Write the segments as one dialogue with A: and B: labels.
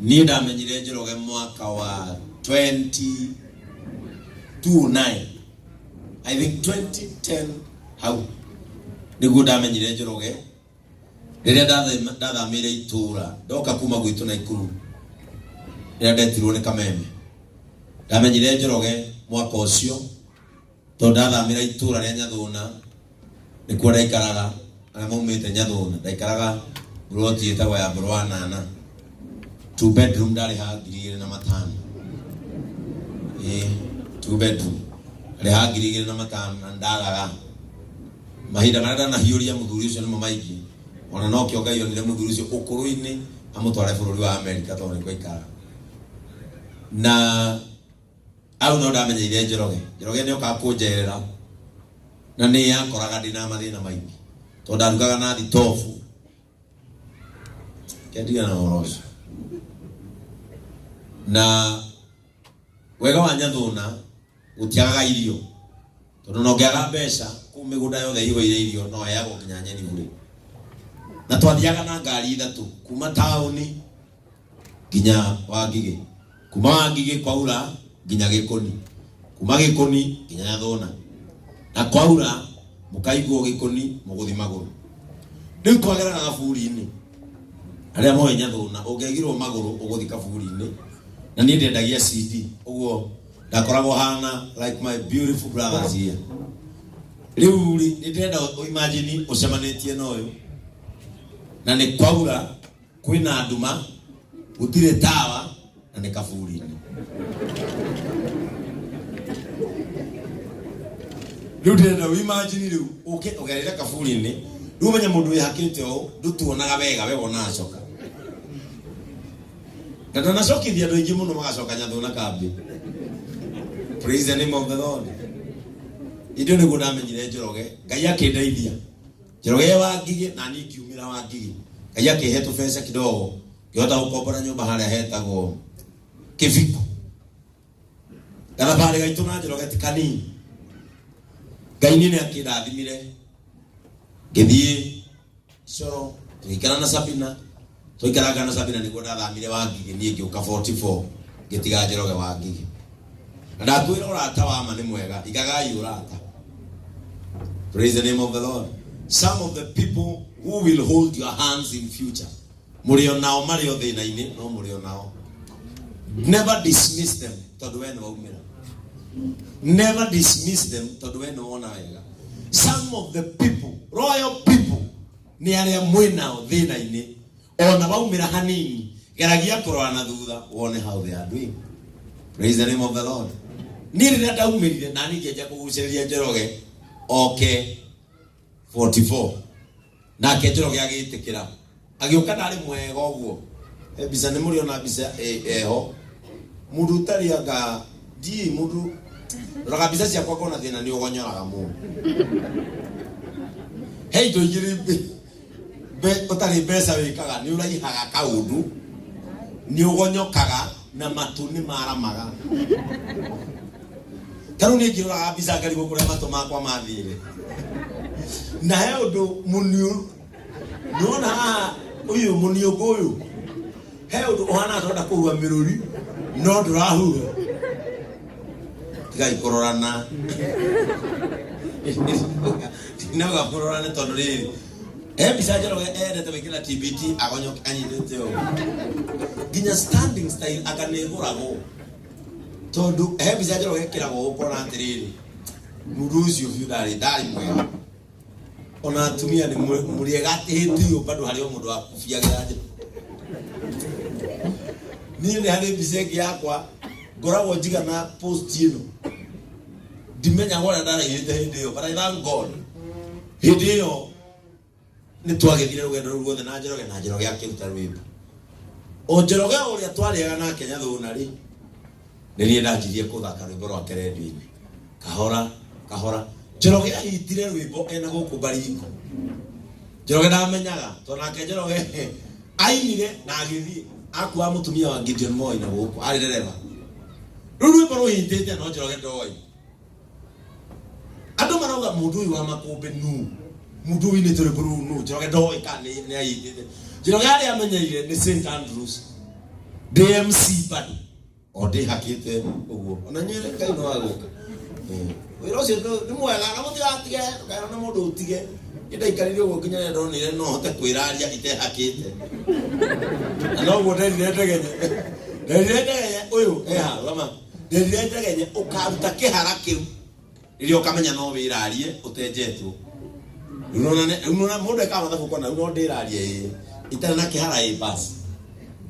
A: Niĩ ndamenyire Njoroge mwaka wa 2009, I think 2010 hau nĩguo ndamenyire Njoroge, rĩrĩa ndathamĩire itũũra ndoka kuma gwitũ Naikuru, rĩrĩa ndetirwo nĩ Kameme. Ndamenyire Njoroge mwaka ũcio tondũ ndathamĩra itũũra rĩa Nyathũna, nĩkuo ndaikaraga. Arĩa maumĩte Nyathũna, ndaikaraga buroti ĩtagwo ya Mbũrũ wa 8, two bedroom, ndarĩhaga 2,500. Ĩĩ, two bedroom ndarĩhaga 2,500, na ndagaga mahinda marĩa ndanahiũria mũthuri ũcio nĩmo maingĩ. Ona nokĩo Ngai onire mũthuri ũcio ũkũrũ-inĩ amũtware bũrũri wa Amerika, tondũ nĩkuo aikaraga. Na au no ndamenyeire Njoroge. Njoroge nĩ okaga kũnjerera na nĩ yakoraga ndĩna mathĩna maingĩ tondũ ndarugaga na thitobu kendigana na ũhoro ũcio. Na wega wa Nyathũna, gũtiagaga irio, tondũ na ũngĩaga mbeca, kũu mĩgũnda yothe ĩihũire irio, no heagwo nginya nyeni bure. Na twathiaga na ngari ithatũ kuma taũni nginya Wangigĩ, kuma Wangigĩ kwaura nginya Gĩkũni, kuma Gĩkũni nginya Nyathũna, na kwaura mũkaigwo Gĩkũni mũgũthi magũrũ. Rĩu twageraga gaburi-inĩ. Arĩa moĩ Nyathũna, ũngĩaigirwo magũrũ ũgũthi kaburi-inĩ. Na niĩ ndendagia CD, ũguo ndakoragwo hana like my beautiful brothers here. Rĩu rĩ, nĩ ndĩrenda ũimagine ũcemanĩtie na ũyũ, na nĩ kwaura, kwĩna nduma, gũtirĩ tawa, na nĩ kaburi-inĩ. Rĩu ndĩrenda ũimagine rĩu ũke ũgerere kaburi-inĩ. Rĩu ũmenye mũndũ wĩhakĩte ũũ, ndũtuonaga wega, we wonaga coka. Na ndanacokithia andũ aingĩ mũno magacoka Nyathũna kambĩ. Praise the name of the Lord. Indo nĩguo ndamenyire Njoroge. Ngai akĩndeithia. Njoroge wa Ngigĩ na niĩ ngiumĩra wa Ngigĩ. Ngai akĩhe tũbeca kidogo, ngĩhota gũkombora nyũmba harĩa hetagwo Kĩbiko. Gathabarĩ gaitũ na Njoroge ti kanini. Ngai niĩ nĩ akĩndathimire, ngĩthiĩ coro, tũgĩikara na Sabina. Tũikaranga na Sabina nĩguo ndathamire wa Ngigĩ, niĩ ngĩũka 44, ngĩtiga Njoroge wa Ngigĩ. Na ndakwĩra, ũrata wa ma nĩ mwega, igagai ũrata. Praise the name of the Lord. Some of the people who will hold your hands in future, mũrĩ o nao marĩ o thĩna-inĩ, no mũrĩ o nao. Never dismiss them tondũ we nĩ waumĩra. Never dismiss them tondũ we nĩ wona wega. Some of the people, royal people, nĩ arĩa mwĩ nao thĩna-inĩ, ona waumĩra hanini, geragia kũrora na thutha wone how they are doing. Praise the name of the Lord. Niĩ rĩrĩa ndaumĩrire, na niĩ ngĩanjia kũgucĩrĩria Njoroge oke 44, nake Njoroge agĩtĩkĩra, agĩũka. Ndarĩ mwega ũguo. He mbica nĩ mũrĩ ona mbica eho, mũndũ ũtarĩ anga ndiĩ mũndũ roraga mbica ciakwa ngona thĩna nĩ ũgonyoraga mũno. He indo igĩrĩ ũtarĩ mbeca wĩkaga: nĩ ũraihaga kaũndũ, nĩ ũgonyokaga, na matũ nĩ maramaga. Ta rĩu niĩ ngĩroraga mbica ngarigwo kũrĩa matũ makwa mathire. Na he ũndũ mũniũ nĩwona haha, ũyũ mũniũngũ ũyũ, he ũndũ ũhana tũrenda kũhua mĩrũri no ndũrahua. Tigai kũrorana, ndinauga kũrorane, tondũ rĩrĩ, he mbica Njoroge endete gwĩkĩra TBT, agonyoke anyitĩte ũũ, nginya standing style anga nĩ ĩgũragwo, tondũ he mbica Njoroge ĩkĩragwo ũkona atĩrĩrĩ, mũndũ ũcio biũ ndarĩ mwega. Ona atumia nĩ mũrĩega atĩhĩtio, bado harĩ o mũndũ wakubiagĩra nja. Niĩ nĩ harĩ mbica ĩngĩ yakwa ngoragwo njigana post ĩno, ndimenyaga ũrĩa ndaraihĩte hĩndĩ ĩyo, but I thank God hĩndĩ ĩyo nĩ twagĩthire rũgendo rũu ruothe na Njoroge, na Njoroge akĩruta rwĩmbo. O Njoroge ũrĩa twarĩaga nake Nyathũna rĩ, nĩ niĩ ndanjirie kũthaka rwĩmbo rwake rendio-inĩ kahora kahora. Njoroge ahitire rwĩmbo ena gũkũ Baringo. Njoroge ndamenyaga, tondũ nake Njoroge ainire na agĩthiĩ akua mũtumia wa Gideon Moi, na gũkũ arĩ ndereba. Rĩu rwĩmbo rũhitĩte, no Njoroge ndoĩ. Andũ marauga, "Mũndũ ũyũ wa makũmbĩ nu? Mũndũ ũyũ inĩte rwĩmbo rũu nu?" Njoroge ndoĩ kana nĩ ahitĩte. Njoroge arĩa amenyeire nĩ St Andrews. Ndĩ MC bado o ndĩhakĩte ũguo ona nyuĩ Ngai no agũka. Wĩra ũcio nĩ mwega na mũtigatige, ndũkerwo nĩ mũndũ ũtige. Niĩ ndaikarire ũguo nginya rĩrĩa ndonire no hote kwĩraria itehakĩte. Na noguo nderire Ndegenye. Nderire Ndegenye ũyũ eha rũgama. Nderire Ndegenye ũkaruta kĩhara kĩu rĩrĩa ũkamenya no wĩrarie ũtenjetwo. Rĩu nĩwona rĩu nĩwona mũndũ ekaga mathabu ũkona rĩu no ndĩrarie ĩĩ itarĩ na kĩhara ĩ basi.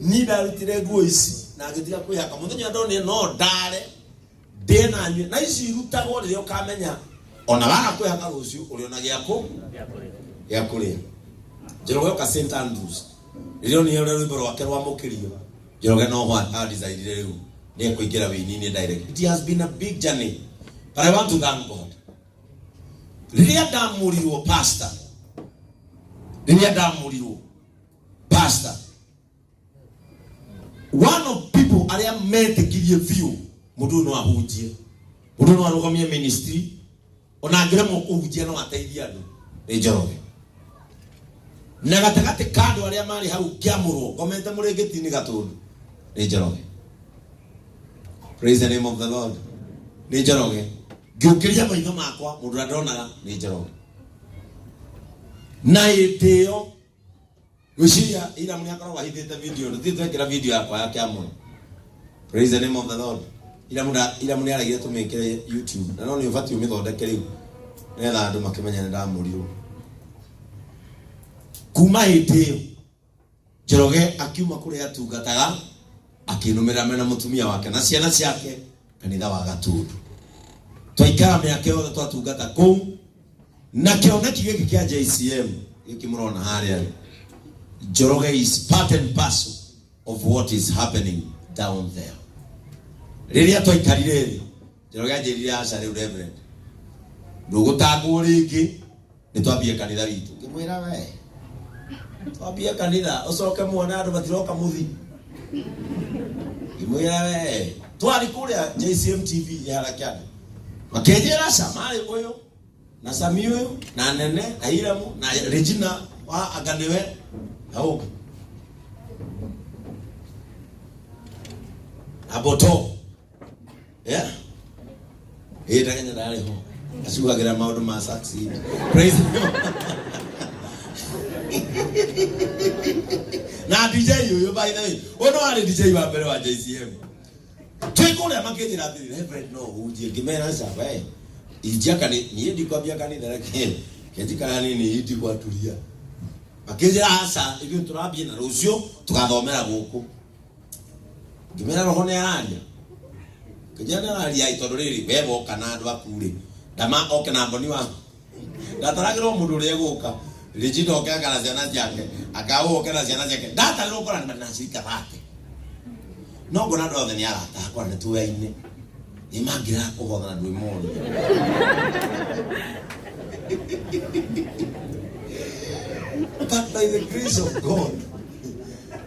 A: Niĩ ndarutire nguo ici na ngĩtiga kwĩhaka mũthenya ũrĩa ndonire no ndare ndĩe na nyue na ici irutagwo rĩrĩa ũkamenya ona waga kwĩhaka rũciũ ũrĩ ona gĩa gĩa kũrĩa. Njoroge oka St Andrews rĩrĩa onire ũrĩa rwĩmbo rwake rwamũkĩrio Njoroge no ho adecidire rĩu nĩ ekũingĩra wĩini-inĩ direct. It has been a big journey but I want to thank God. Rĩrĩa ndamũrirwo pastor, rĩrĩa ndamũrirwo pastor, one of people arĩa metĩkirie biũ mũndũ ũyũ no ahunjie, mũndũ ũyũ no arũgamie ministry, ona angĩremwo kũhunjia no ateithie andũ, nĩ Njoroge. Na gatagatĩ ka andũ arĩa marĩ hau ngĩamũrwo ngomete mũrĩngĩti-inĩ Gatũndũ, nĩ Njoroge. Praise the name of the Lord. Nĩ Njoroge. Ngĩũkĩria maitho makwa mũndũ ũrĩa ndonaga nĩ Njoroge. Na hĩndĩ ĩyo ngwĩciria Iramu nĩ akoragwo ahithĩte video, tũthiĩ twekĩra video yakwa ya kĩamũro. Praise the name of the Lord. Iramu nda Iramu nĩ araigire tũmĩkĩre YouTube na no nĩ ũbatiĩ ũmĩthondeke rĩu nĩgetha andũ makĩmenye nĩ ndamũrirwo. Kuma hĩndĩ ĩyo Njoroge akiuma kũrĩa atungataga akĩnũmĩrĩra mena mũtumia wake na ciana ciake kanitha wa Gatundu. Twaikara mĩaka yothe twatungata kũu na kĩoneki gĩkĩ kĩa JCM gĩkĩ mũrona harĩa rĩ, Njoroge is part and parcel of what is happening down there. Rĩrĩa twaikarire thĩ Njoroge anjĩrire aca rĩu Reverend ndũgũtangwo rĩngĩ nĩ twambie kanitha witũ. Ngĩmwĩra we twambie kanitha ũcoke muone andũ matiroka mũthi. Ngĩmwĩra we twarĩ kũrĩa JCM TV ĩhara kĩanda makĩnjĩra aca marĩ ũyũ na Sami ũyũ na Nene na Iramu na Regina wa anga nĩwe na ũngĩ na Boto. Yeah? Ĩĩ ndagenya ndarĩ ho acuhagĩra maũndũ ma succeed. Praise the Lord. Na DJ ũyũ by the way, ũyũ no arĩ DJ wa mbere wa JCM. Twĩ kũrĩa makĩnjĩra atĩrĩ, Reverend no ũhunjie, ngĩmera aca we injia kanitha, niĩ ndikwambia kanitha reke kenjikara hanini indigwaturia. Makĩnjĩra aca ithuĩ tũrambia na rũciũ tũgathomera gũkũ. Ngĩmera roho nĩ araria, ngĩnjĩra nĩ araria ĩ tondũ rĩrĩ we woka na andũ aku rĩ ndama oke na mboni wa ndataragĩrwo mũndũ ũrĩa egũka Regina oke anga na ciana ciake anga ũũ oke na ciana ciake ndatarĩrwo ngora nĩ na cirika thate no ngona andũ othe nĩ arata akwa nĩ tuaine nĩ mangĩraga kũhotha na ndwĩ moria. But by the grace of God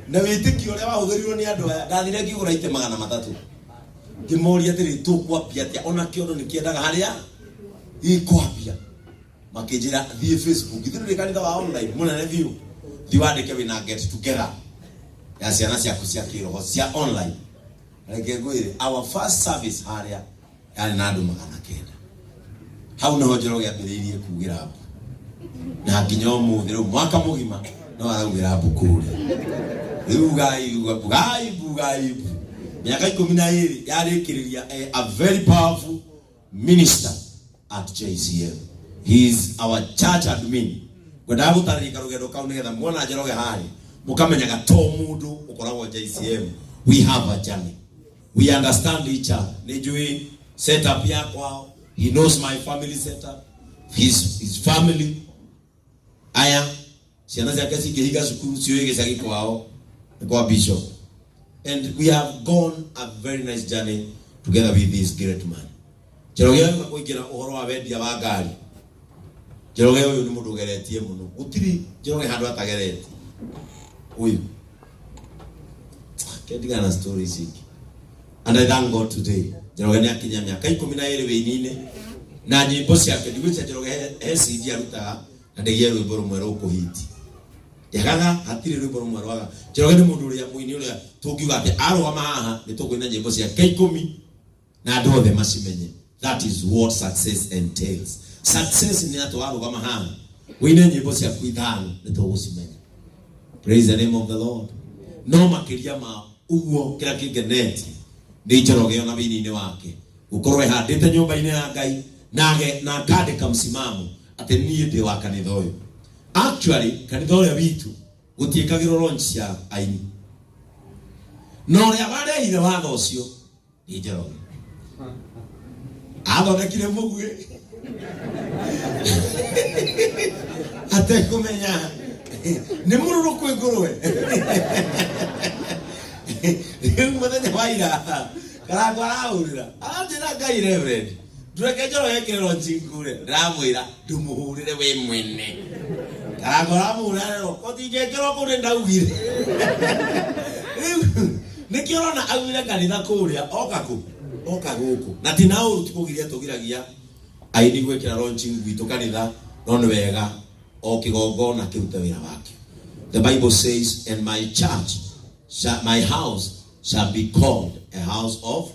A: na wĩtĩkio ũrĩa wahũthĩrirwo nĩ andũ aya, ndathire ngĩgũra itĩ 300 ngĩmoria atĩrĩ tũkwambia atĩa ona kĩondo nĩ kĩendaga harĩa gĩkwambia. Makĩnjĩra thiĩ Facebook, ithuĩ tũrĩ kanitha wa online mũnene biũ, thiĩ wandĩke wĩna get together ya ciana ciaku cia kĩroho cia online. Reke ngwĩre, our first service harĩa yarĩ na andũ 900. Hau nĩho Njoroge ambĩrĩirie kugĩra mbu na nginya ũmũthĩ rĩu mwaka mũgima no araugĩra mbu kũrĩa rĩu gai mbu gai mbu gai mbu. Mĩaka 12 yarĩkĩrĩria a very powerful minister at JCM. He is our church admin. Ngwendaga gũtarĩria karũgendo kau nĩgetha muona Njoroge harĩa mũkamenyaga to mũndũ ũkoragwo JCM. We have a journey. We understand each other. Nĩ njũĩ setup yakwa. He knows my family setup. His family. Aya, ciana ciake cingĩhinga cukuru ciũĩ gĩcagi kwao nĩ kwa bishop. And we have gone a very nice journey together with this great man. Njoroge ũyũ kũingĩra ũhoro wa wendia wa ngari. Njoroge ũyũ nĩ mũndũ ũgeretie mũno. Gũtirĩ Njoroge handũ atageretie. Ũyũ. Kendigana na stories ingĩ. And I thank God today. Njoroge nĩ akinya mĩaka 12 wĩini-inĩ na nyĩmbo ciake ndigwĩcia Njoroge he CD arutaga na ndĩgie rwĩmbo rũmwe rũkũhiti. Ndiagaga hatirĩ rwĩmbo rũmwe rwaga. Njoroge nĩ mũndũ ũrĩa mũini ũrĩa ũrĩa tũngiuga atĩ arũgama haha nĩ tũkũina nyĩmbo ciake 10 na andũ othe macimenye. That is what success entails. Success nĩ atĩ warũgama haha wĩine nyĩmbo ciaku 5 nĩ tũgũcimenya. Praise the name of the Lord. No makĩria ma ũguo kĩrĩa kĩngenetie nĩ Njoroge ona wĩini-inĩ wake gũkorwo ehandĩte nyũmba-inĩ ya Ngai na akandĩka msimamo atĩ niĩ ndĩ wa kanitha ũyũ. Actually kanitha ũrĩa witũ gũtiĩkagĩrwo launch cia aini, na ũrĩa warehire watho ũcio nĩ Njoroge. Athondekire mũguĩ atekũmenya nĩ mũrũrũ kwĩ ngũrwe. Rĩu mũthenya wa ira Karangũ arahũrĩra aranjĩra, Ngai reverend, ndũreke Njoroge ekĩre launch ngure. Ndĩramwĩra ndũmũhũrĩre we mwene. Karangũ aramũhũrĩra rero kotingĩkĩrwo kũu nĩ ndaugire. Rĩu nĩkĩo ũrona aumire kanitha kũrĩa oka kũ oka gũkũ, na ti na ũru, ti kũgiria tũgiragia aini gwĩkĩra launching gwitũ kanitha, no nĩ wega o kĩgongona kĩrute wĩra wakĩo. The Bible says, "And my church shall, my house shall be called a house of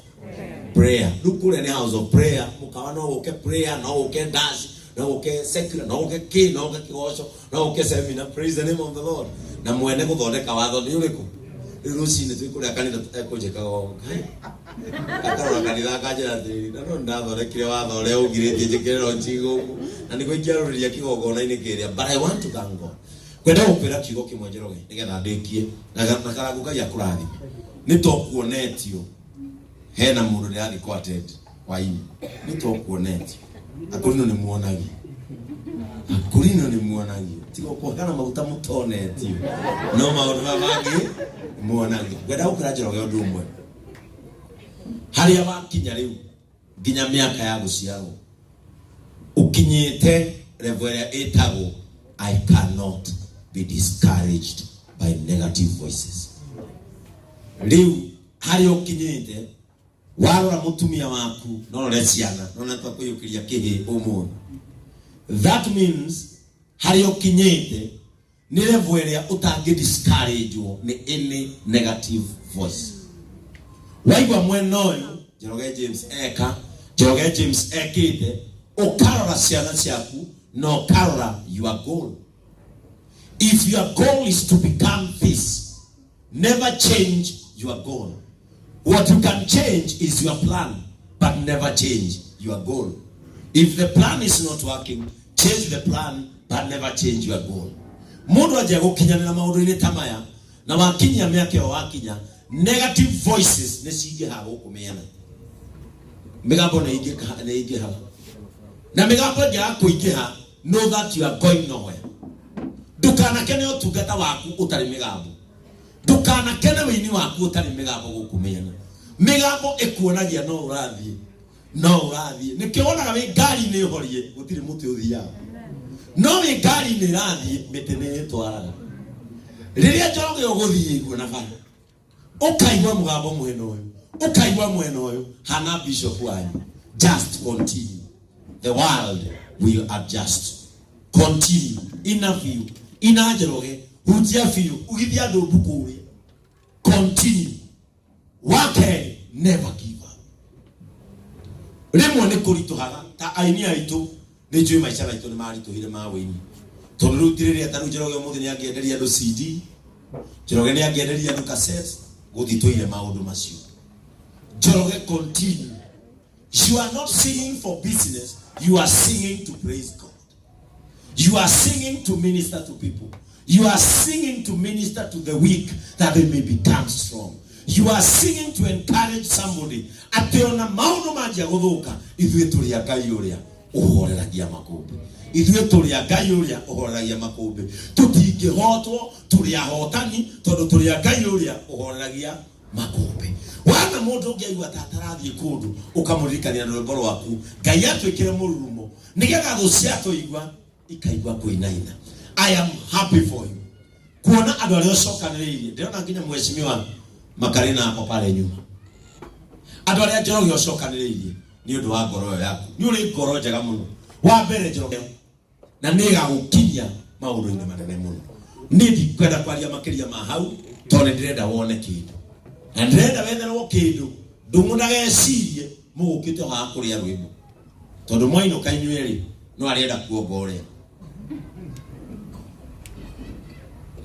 A: prayer." Rĩu kũrĩa nĩ house of prayer, mũkawa no gũke prayer, no gũke dance, no gũke secular, no gũke kĩ, no gũke kĩgoco, no gũke seminar. Praise the name of the Lord. Na mwene gũthondeka watho nĩ ũrĩkũ? Rĩu rũcinĩ twĩ kũrĩa kanitha ekũnjĩkaga ũũ, Ngai akarora kanitha akanjĩra atĩrĩrĩ, na no ndathondekire watho ũrĩa ũngirĩtie njĩkĩre launching gũkũ na nĩguo ingĩarũrĩria kĩgongona-inĩ kĩrĩa. But I want to thank God. Kwenda gũkwĩra kiugo kĩmwe Njoroge nĩgetha ndĩkie na Karangũ Ngai akũrathime nĩ to kuonetio hena mũndũ ndĩrathiĩ kwa attend hwainĩ nĩ to kuonetio akũrino nĩ muonagio, akũrino nĩ muonagio, tiga kũhakana maguta mũtonetio no maũndũ maya mangĩ muonagio. Ngwenda gũkwĩra Njoroge ũndũ ũmwe, harĩa wakinya rĩu nginya mĩaka ya gũciarwo ũkinyĩte level ĩrĩa ĩtagwo "I cannot be discouraged by negative voices." Rĩu harĩa ũkinyĩte warora mũtumia waku no rore ciana no na twakũiyũkĩria kĩhĩ ũmũthĩ, that means harĩa ũkinyĩte nĩ level ĩrĩa ũtangĩ discourage-wo nĩ any negative voice. Waigua mwena ũyũ Njoroge James eka, Njoroge James ekĩte, ũkarora ciana ciaku na ũkarora your goal. If your goal is to become this, never change your goal. What you can change is your plan, but never change your goal. If the plan is not working, change the plan, but never change your goal. Mundu anjia gukinyanira maundu-inĩ ta maya na wakinyia mĩaka ĩyo wakinya, negative voices nĩ cingĩhaga gũkũ mĩena, mĩgambo nĩ ingĩhaga na mĩgambo ĩngĩaga kũingĩha, know that you are going nowhere. Ndũkanakene ũtungata waku ũtarĩ mĩgambo, ndũkanakene wĩini waku ũtarĩ mĩgambo gũkũ mĩena. Mĩgambo ĩkuonagia no ũrathiĩ, no ũrathiĩ. Nĩkĩo wonaga wĩ ngari-inĩ ũhorie gũtirĩ mũtĩ ũthiaga, no wĩ ngari-inĩ ĩrathiĩ mĩtĩ nĩ ĩtwaraga. Rĩrĩa Njoroge ũgũthiĩ iguo na bara ũkaigua mũgambo mwena ũyũ, ũkaigua mwena ũyũ, hana bishop wanyu, just continue, the world will adjust. Continue, ina biũ, ina Njoroge, hunjia biũ, ugithia andũ mbuku ũrĩa. Continue. Wa kerĩ, never give up. Rĩmwe nĩ kũritũhaga ta aini aitũ, nĩ njũĩ maica maitũ nĩ maritũhire ma wĩini, tondũ rĩu ti rĩrĩa ta rĩu Njoroge ũmũthĩ nĩ angĩenderia andũ CD, Njoroge nĩ angĩenderia andũ cassette, gũtitũire maũndũ macio. Njoroge, continue. You are not singing for business, you are singing to praise God. You are singing to minister to people. You are singing to minister to the weak that they may become strong. You are singing to encourage somebody. Atĩ ona maũndũ manjia gũthũka, ithuĩ tũrĩ a Ngai ũrĩa ũhoreragia makũmbĩ. Ithuĩ tũrĩ a Ngai ũrĩa ũhoreragia makũmbĩ. Tũtingĩhotwo, tũrĩ ahotani tondũ tũrĩ a Ngai ũrĩa ũhoreragia makũmbĩ. Wana mũndũ ũngĩ aigua ta atarathiĩ kũndũ, ũkamũririkania na rwĩmbo rwaku. Ngai atwĩkĩre mũrurumo nĩgetha thũ ciatũigua ikaigua kũinaina. I am happy for you kuona andũ arĩa ũcokanĩrĩirie. Ndĩrona nginya mheshimiwa Makarĩ nako pale nyuma, andũ arĩa Njoroge ũcokanĩrĩirie nĩ ũndũ wa ngoro ĩyo yaku. Nĩ ũrĩ ngoro njega mũno wa mbere Njoroge, na nĩ ĩgagũkinyia maũndũ-inĩ manene mũno. Niĩ ndikwenda kwaria makĩria ma hau. Tondũ nĩ ndĩrenda wone kĩndũ na ndĩrenda wetherwo kĩndũ. Ndũng'ũ ndagecirie mũgũkĩte haha kũrĩa rwĩmbo, tondũ mwainũka inyuĩ rĩ, no arĩenda kuonga ũrĩa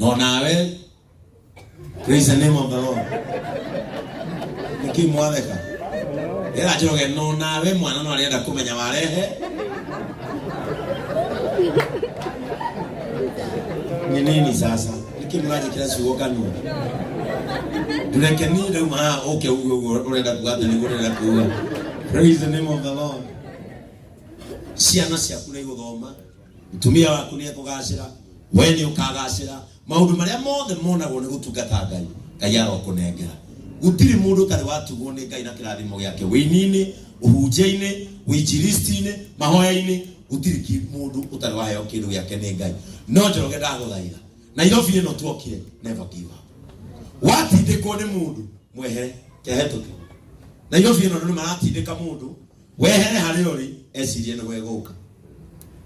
A: no nawe. Praise the name of the Lord. Nĩkĩ mwatheka? Ĩra Njoroge, no nawe mwana no arĩenda kũmenya warehe ni nini. Sasa nĩkĩ mũranjĩkĩra ciugo kanua? Ndũreke niĩ ndauma haha ũke uge ũguo ũrenda kuga atĩ nĩguo ũrenda kuga. Praise the name of the Lord. Ciana ciaku nĩ igũthoma, mutumia waku nĩ ekũgacĩra, we nĩ ũkagacĩra. Maũndũ marĩa mothe monagwo nĩ gũtungata Ngai, Ngai arokũnengera. Gũtirĩ mũndũ ũtarĩ watugwo nĩ Ngai na kĩrathimo gĩake, wĩini-inĩ, ũhunjia-inĩ, ũinjilisti-inĩ, mahoya-inĩ. Gũtirĩ mũndũ ũtarĩ waheo kĩndũ gĩake nĩ Ngai. No Njoroge, ndagũthaitha, Nairobi ĩno tuokire, never give up. Watindĩkwo nĩ mũndũ, mwehere kehetũke. Nairobi ĩno andũ nĩ maratindĩka mũndũ, wehere harĩa ũrĩ, ecirie nĩ gwegũka.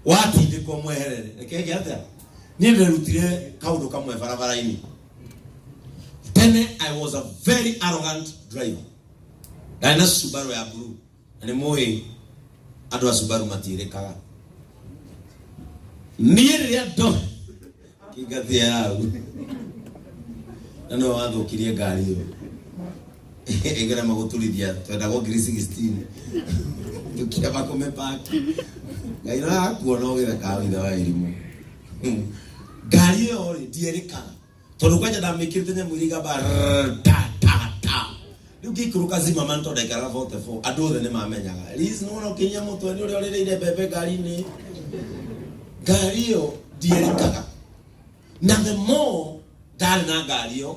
A: Watindĩkwo, mweherere. Reke ngĩ atĩa, niĩ ndĩrerutire kaũndũ kamwe barabara-inĩ. Tene I was a very arrogant driver. Ndarĩ na Subaru ya blue, na nĩ mũĩ andũ a Subaru matiĩrĩkaga. Niĩ rĩrĩa ndo kĩngathia yau na nĩwe wathũkirie ngari ĩyo ĩgerema gũturithia, twendagwo ngiri 16 tũkĩamba kũmĩpaki. Ngai no akuona ũgĩtheka ithe wa irimũ. Ngari ĩyo rĩ, ndierĩkaga tondũ kwanja ndamĩkĩrĩte nyamũ iria igamba rrrr, ta ta ta. Rĩu ngĩikũrũka Zimmerman, tondũ ndaikaraga 44, andũ othe nĩ mamenyaga, Liz, nĩwona ũkĩnyia mũtwe nĩ ũrĩa ũrĩrĩire mbembe ngari-inĩ. Ngari ĩyo ndierĩkaga, na the more ndarĩ na ngari ĩyo,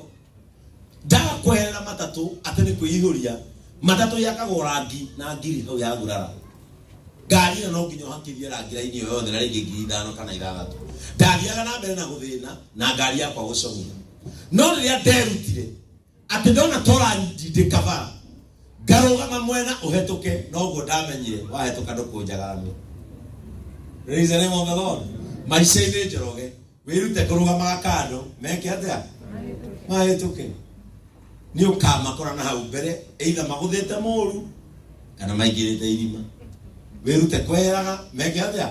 A: ndaga kweherera matatũ atĩ nĩ kwĩihũria. Matatũ yakagwo rangi na ngiri hau yagurara. Ngari ĩyo no nginya ũhakithie rangi raini ĩyo yothe na rĩngĩ 5,000 kana 6,000. Ndathiaga na mbere na gũthĩna na ngari yakwa gũcong'ia. No rĩrĩa nderutire atĩ ndona torandindĩka bara, ngarũgama mwena ũhetũke, noguo ndamenyire wahĩtũka ndũkũnjagarame. Praise the name of the Lord. Maica-inĩ, Njoroge, wĩrute kũrũgamaga kando meke atĩa, mahĩtũke. Nĩ ũkamakora na hau mbere, either magũthĩte mũru kana maingĩrĩte irima. Wĩrute kweheraga meke atĩa,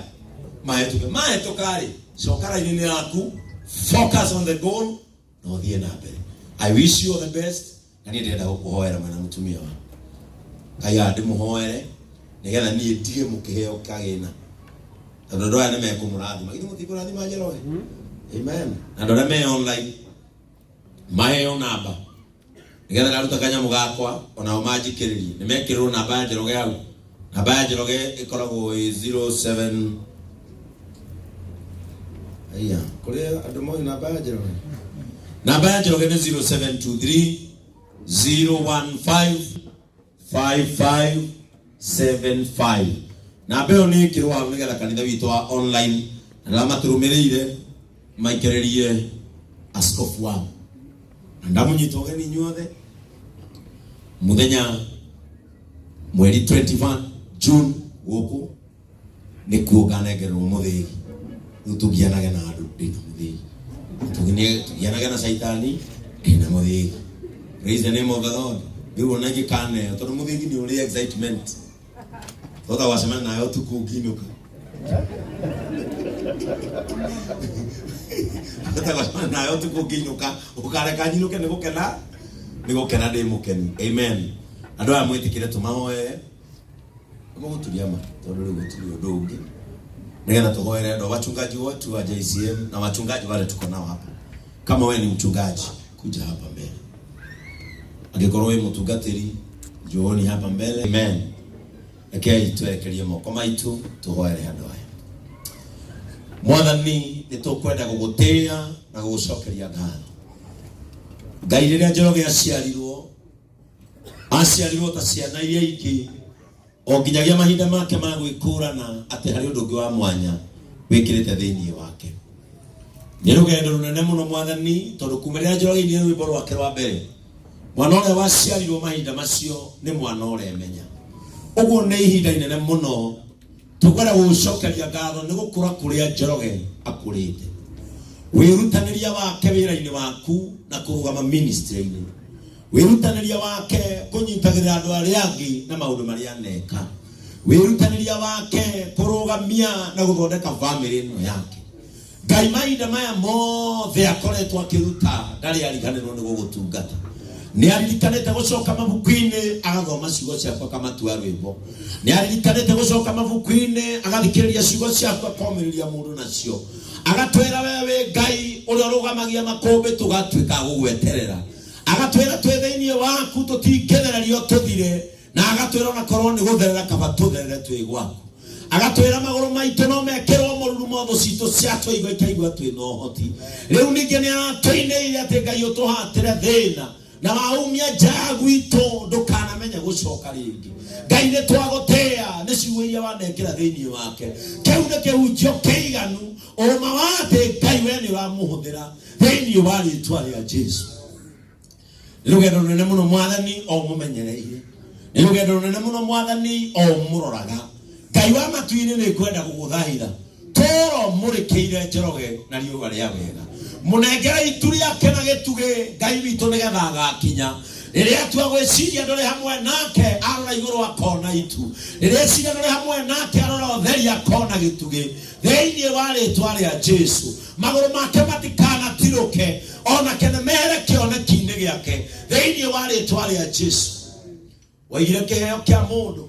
A: mahĩtũke. Mahĩtũka rĩ, coka raini-inĩ yaku, focus on the goal na ũthiĩ na mbere. I wish you all the best. Na niĩ ndĩrenda gũkũhoera mwena mũtumia wa Ngai aya, ndĩmũhoere nĩgetha niĩ ndige mũkĩheo kagĩna, tondũ andũ aya nĩ mekũmũrathima. Githĩ mũtikũrathima Njoroge? Amen. Na andũ arĩa me online maheo namba nĩgetha ndaruta kanyamũ gakwa onao manjikĩrĩrie. Nĩ mekĩrĩrwo namba ya Njoroge hau. Namba ya Njoroge ĩkoragwo ĩ 07. Aya, kũrĩ andũ moĩ namba ya Njoroge? Namba ya Njoroge nĩ 0723 015 5575. Namba ĩyo nĩ ĩkĩrwo hau nĩgetha kanitha witũ wa online na arĩa matũrũmĩrĩire maikĩrĩrie askofu wao. Na ndamũnyita ũgeni inyuothe mũthenya mweri 21 June, gũkũ nĩkuo nganengererwo mũthĩgi. Rĩu tũgianage na andũ, ndĩna mũthĩgi. Tũgianage na caitani, ndĩna mũthĩgi. Praise the name of the Lord. Rĩu ona ingĩkaneo, tondũ mũthĩgi nĩ ũrĩ excitement, tota gwacemania nawe ũtukũ ũngĩinũka, tota gwacemania nawe ũtukũ ũngĩinũka, ũkareka nyinũke nĩ gũkena, nĩ gũkena ndĩ mũkenu. Amen. Andũ aya mwĩtĩkĩre tũmahoere, mũgũturia ma, tondũ rĩu gũtirĩ ũndũ ũngĩ, nĩgetha tũhoere andũ, wachungaji wote wa JCM na wachungaji wale tuko nao hapa. Kama wewe ni mchungaji, kuja hapa mbele. Angĩkorwo wĩ mũtungatĩri, njooni hapa mbele. Amen. Rekei twerekerie moko maitũ tũhoere andũ aya. Mwathani, nĩ tũkwenda gũgũtĩĩa na gũgũcokeria ngatho. Ngai, rĩrĩa Njoroge aciarirwo, aciarirwo ta ciana iria ingĩ, o nginyagia mahinda make ma gwĩkũrana atĩ harĩ ũndũ ũngĩ wa mwanya wĩkĩrĩte thĩinĩ wake. Nĩ rũgendo rũnene mũno, Mwathani, tondũ kuma rĩrĩa Njoroge ainire rwĩmbo rwake rwa mbere, mwana ũrĩa waciarirwo mahinda macio nĩ mwana ũremenya. Ũguo nĩ ihinda inene mũno. Tũkwenda gũgũcokeria ngatho nĩ gũkũra kũrĩa Njoroge akũrĩte. Wĩrutanĩria wake wĩra-inĩ waku na kũrũgama ministry-inĩ, wĩrutanĩria wake kũnyitagĩrĩra andũ arĩa angĩ na maũndũ marĩa aneka, wĩrutanĩria wake kũrũgamia na gũthondeka famĩlĩ ĩno yake. Ngai mahinda maya mothe akoretwo akĩruta ndarĩ ariganĩrwo nĩ gũgũtungata. Nĩ aririkanĩte gũcoka mabuku-inĩ agathoma ciugo ciaku akamatua rwĩmbo. Nĩ aririkanĩte gũcoka mabuku-inĩ agathikĩrĩria ciugo ciaku akomĩrĩria mũndũ nacio. Agatwĩra we wĩ Ngai ũrĩa ũrũgamagia makũmbĩ tũgatuĩka a gũgweterera. Agatwĩra twĩ thĩinĩ waku tũtingĩthererio tũthire, na agatwĩra ona korwo nĩ gũtherera kaba tũtherere twĩ gwaku. Agatwĩra magũrũ maitũ no mekĩrwo mũrurumo thũ citũ ciatũigua ikaigua twĩ na ũhoti. Rĩu ningĩ nĩ aratũinĩire atĩ Ngai ũtũhatĩre thĩna na waumia nja ya gwitũ ndũkanamenye gũcoka rĩngĩ. Ngai nĩ twagũtĩĩa nĩ ciugo iria wanekĩra thĩinĩ wake. Kĩu nĩ kĩhunjio kĩiganu ũma wa atĩ Ngai we nĩ ũramũhũthĩra thĩinĩ wa rĩtwa rĩa Jesu. Nĩ rũgendo rũnene mũno Mwathani o ũmũmenyereire. Nĩ rũgendo rũnene mũno Mwathani o ũmũroraga. Ngai wa matu-inĩ nĩ ngwenda gũgũthaitha tũra ũmũrĩkĩire Njoroge na riũa rĩa wega. Mũnengere itu rĩake na gĩtugĩ Ngai witũ nĩgetha agakinya. Rĩrĩa atua gwĩciria ndũrĩ hamwe nake arora igũrũ akona itu. Rĩrĩa eciria ndũrĩ hamwe nake arora ũtheri akona gĩtugĩ. Thĩinĩ wa rĩtwa rĩa Jesu magũrũ make matikanatirũke ona kene mehere kĩoneki-inĩ gĩake thĩinĩ wa rĩtwa rĩa Jesu. Waigire kĩheo kĩa mũndũ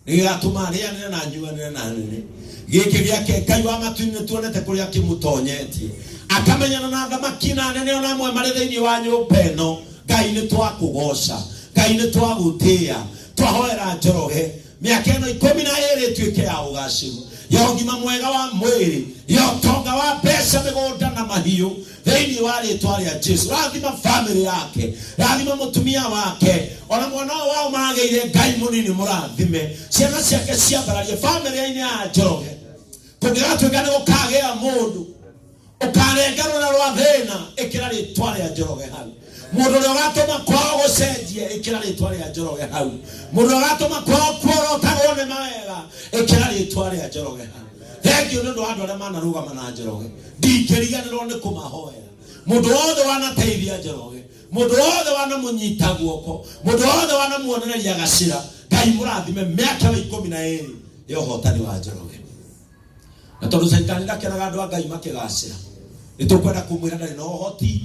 A: nĩgĩgatũma arĩanĩre na anyuanĩre na nene. Gĩkĩ gĩake Ngai wa matu-inĩ nĩtuonete kũrĩa kĩmũtonyetie, akamenyana na athamaki na anene ona amwe marĩ thĩinĩ wa nyũmba ĩno. Ngai nĩtwakũgoca, Ngai nĩtwagũtĩĩa, twahoera Njoroge mĩaka ĩno 12 ĩtuĩke ya ũgacĩru, ya ũgima mwega wa mwĩrĩ, ya ũtonga wa mbeca, mĩgũnda na mahiũ thĩinĩ wa rĩtwa rĩa Jesu. Rathima famĩlĩ yake, rathima mũtumia wake, ona mwana ũyũ wao maragĩire Ngai mũnini mũrathime, ciana ciake ciambararie famĩlĩ-inĩ ya Njoroge. Kũngĩgatuĩka nĩ gũkagĩa mũndũ ũkarenga rũra rwa thĩna, ĩkĩra rĩtwa rĩa Njoroge hau. Mũndũ ũrĩa ũgatũma kwao gũcenjie, ĩkĩra rĩtwa rĩa Njoroge hau. Mũndũ ũrĩa ũgatũma kwao kuorotagwo nĩ mawega, ĩkĩra rĩtwa rĩa Njoroge hau. Thengiũ nĩ ũndũ wa andũ arĩa manarũgama na Njoroge, ndingĩriganĩrwo nĩ kũmahoera. Mũndũ wothe wanateithia Njoroge, mũndũ wothe wanamũnyita guoko, mũndũ wothe wanamuonereria gacĩra, Ngai mũrathime mĩaka ĩyo 12 ya ũhotani wa Njoroge. Na tondũ Caitani ndakenaga andũ a Ngai makĩgacĩra, nĩ tũkwenda kũmwĩra ndarĩ na ũhoti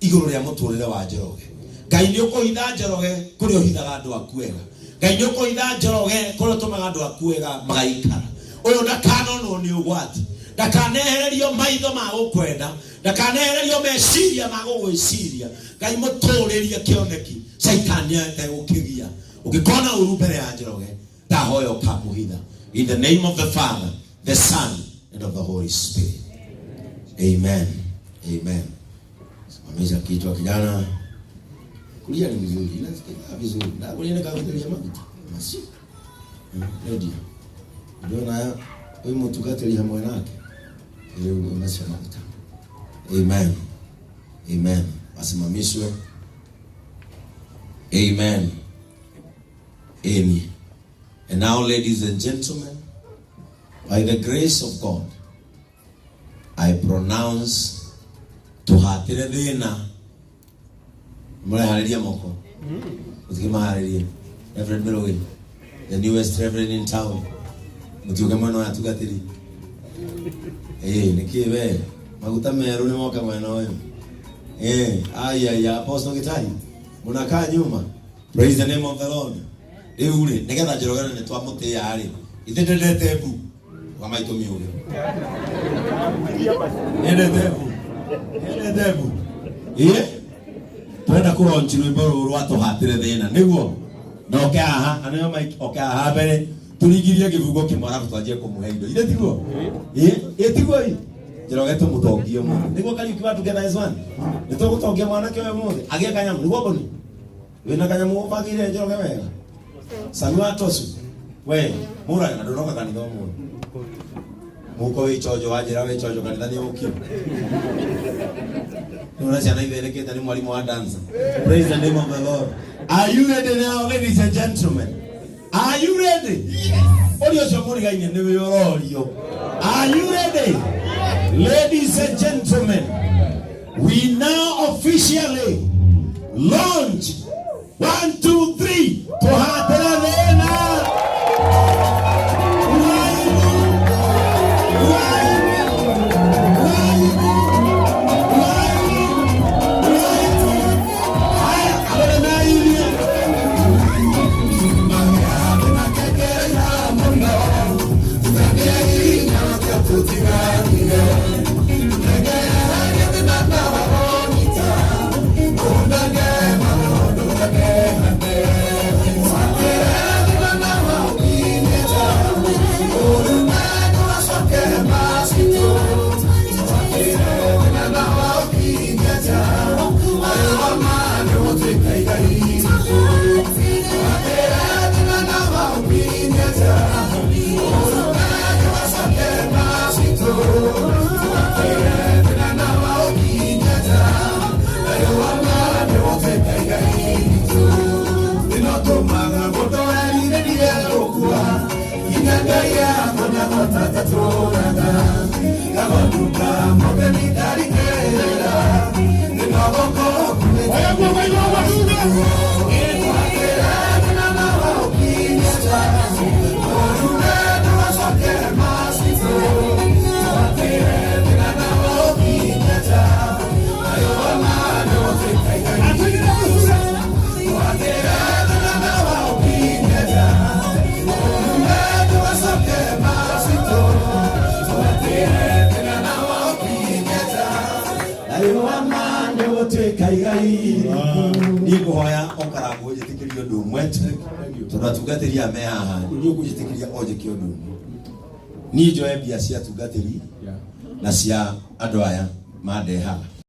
A: igũrũ rĩa mũtũrĩre wa Njoroge. Ngai nĩ ũkũhitha Njoroge kũrĩa ũhithaga andũ aku ega. Ngai nĩ ũkũhitha Njoroge kũrĩa ũtũmaga andũ aku ega magaikara. Ũyũ ndakanonwo nĩ ũgwati, ndakanehererio maitho ma gũkwenda, ndakanehererio meciria ma gũgwĩciria. Ngai mũtũrĩrie kĩoneki Caitani ategũkĩgia. Ũngĩkona ũru mbere ya Njoroge, ndahoya ũkamũhitha. In the name of the Father, the Son, and of the Holy Spirit. Amen. Amen. Simamisha kichwa kijana. Kulia ni vizuri, inasikia vizuri. Na kulia ni kaguteria maguta. Masi. Ready. Ndio na huyu mtungatĩri hamwe nake. Rĩu macio maguta. Amen. Amen. Wasimamishwe. Amen. Amen. And now, ladies and gentlemen, by the grace of God, I pronounce tuhatire thina. Mũreharĩria moko. Mũtikĩmaharĩrie. Reverend Mirugi, the newest reverend in town. Mũtiũke mwena ũyũ atungatĩri. Ĩĩ, nĩkĩ we? Maguta merũ nĩ moka mwena ũyũ. Eh, ai ai, Apostle Gitahi. Mũnakaa nyuma. Praise the name of the Lord. Rĩu rĩ, nĩgetha Njoroge nĩ twamũtĩĩa rĩ, ithe ndendete mbu. Wa maitũ miũge. Ndendete mbu. Ndendete mbu. Ĩĩ? Twenda kũronchi rwĩmbo rũrũ rwa tũhatĩre thĩna. Nĩguo? Na oke haha, aneo mic, oke haha mbere, tũringirie kĩbungo kĩmwe arabu twanjie kũmũhe indo. Ithe tiguo? Ĩĩ? Ĩĩ tiguo ĩ? Njoroge tũmũtongie ũmũthĩ. Nĩguo Kariuki wa Together as One? Nĩtũgũtongia mwanake ũyũ ũmũthĩ. Agĩe kanyamũ. Nĩguo Boni? Wĩna kanyamũ ũbangĩire Njoroge wega? Sami wa Tosu. We, mũrage na ndũnoka kanitha ũmũthĩ. Mũhuko wĩ chonjo wanjĩra wĩ chonjo kanitha nĩ ũgũkinya. Nĩwona ciana ithĩnĩkĩte nĩ mwarimũ wa dance. Praise the name of the Lord. Are you ready now, ladies and gentlemen? Are you ready? Ũria ũcio mũrigaine nĩwe ũrorio. Are you ready? Ladies and gentlemen, we now officially launch 1 2 3 tuhatĩra thĩna. Uraibu, uraibu, uraibu, uraibu, uraibu. Haya, abone na irio. Niĩ ngũhoya okarangwo njĩtĩkĩrie ũndũ ũmwe tondũ atungatĩri aya me haha, niĩ ũkũnjĩtĩkĩria o njĩke ũndũ ũmwe. Niĩ njoe mbia cia atungatĩri na cia andũ aya mandehaga.